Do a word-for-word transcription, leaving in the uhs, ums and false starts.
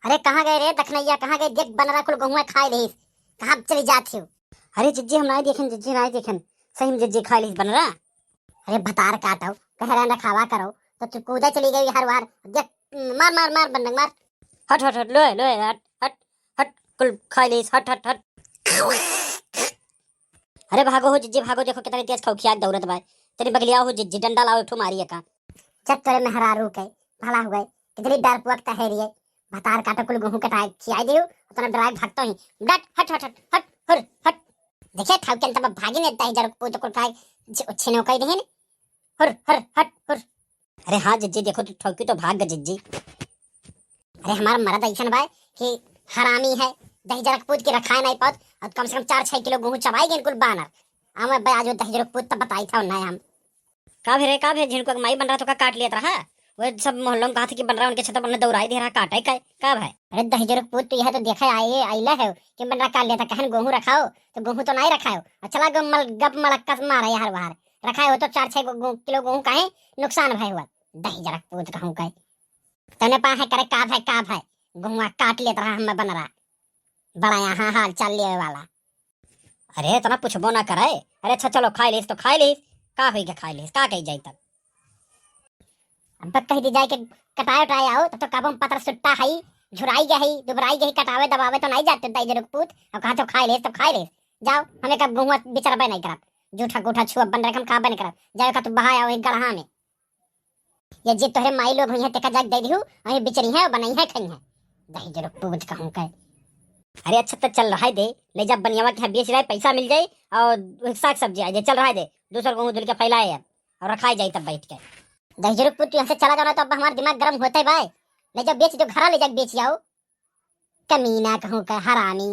अरे कहाँ गए रे दखनैया, कहाँ गए? देख बनरा कुल गहुआ खाइ लिहिस, कहाँ चली जात हो? अरे जिज्जी हम नाहीं देखेन, जिज्जी नाहीं देखेन, सही में जिज्जी खाइ लिहिस बनरा। अरे भतार काटो, कह रहे रखावा करो, तो तू कूदा चली गई हर वार। देख, मार मार मार बंडंग मार। हट हट हट, लोए लोए, हट हट हट, कुल खाइ लिहिस, हट हट हट। अरे भागो हो जिज्जी भागो, देखो कितनी तेज खौखियाक दौड़त बा। तनी बगलिया हो जिज्जी, डंडा लाओ, एक ठो मारी एका। चल तोरे मेहरारू के भला हुए, कितनी डरपुआ के तहेरी है। भतार काटो कुल गहूं कटाए खियाई देहु, उतना डराए भागतो ही। डट, हट हट हट हट, हुर हट। देखे ठाव के तब भागी ने दही जरक पूत कुल खाए, छ-, छिनो कह देहिन। हुर हुर हट हुर। अरे हाँ जिज्जी, देखो तू ठौकी तो भाग ग जिज्जी। अरे हमार मरद ऐसन बा कि हरामी है, दही जरक पूत के रखाए नहीं पावत, और कम से कम चार छह किलो गहूं चबाई गए कुल बानर। हम अब आज वो दही जरक पूत तब बताई था ना हम। का भे रे, का भे? झिनकुआ के माई बनरा तो का काट लेत रहा? वो सब मोहल्लों में कहा था कि बनरा उनके छत पर दौड़ाई दे रहा, काटे का, का भाई? अरे दही जरक पूत, तू यह तो देखे आए, आइला है कि बनरा काट लेता, कहन गहूं रखाओ, तो गहूं तो नहीं रखाओ। और चला गो मल-, गप मलक्का से मारा यार बाहर। रखाए हो तो चार छह गो-, गो-, किलो गहूं काहे नुकसान भय हुआ? दही जरक पूत कहूं कहे। तने पाहे करे का भाई, का भाई? गहुआ काट लेत रहा हम बनरा। बड़ा यहाँ हाल चाल लेवे वाला। अरे इतना पूछबो ना करे। अरे अच्छा चलो खाइ लिहिस तो खाइ लिहिस, का होई के खाइ लिहिस, का कही जाई तब? अब कह दी जाए कि कटाए उटाए आओ, तब तो कबम पतर सुट्टा हई, झुराई गए हई, दुबराई गए हई, कटावे दबावे तो नहीं जाते दही जरक पूत। अब कहा तो खाइ लिहिस तो खाइ लिहिस, जाओ, हमें कब गहुआ बिचरबे नहीं करब, जूठा गूठा छुअब बनरा हम खाबे नहीं करब, जाओ का तू बहाए आओ एक गड़हा में। या जे तोहरे माई लोग हुई हैं, तेका जाके दे दिहु, वहीं बिचरी हैं, बनाई हैं, खाई हैं। दही जरक पूत कहूं कहे। अरे अच्छा तो चल रहा है दे, ले जा बनियावा के यहाँ बेच रहा है, पैसा मिल जाए और वही साग सब्जी आ जाए, चल रहा है दे, दूसर गहूं धुल के फैलाए अब और रखाए जाए तब बैठ के। दही जरक पूत, तू यहाँ से चला जाओ ना तो अब हमारा दिमाग गर्म होता है भाई। ले जाओ बेच दो, घरा ले जाके बेच आओ। कमीना कहूं का हरामी।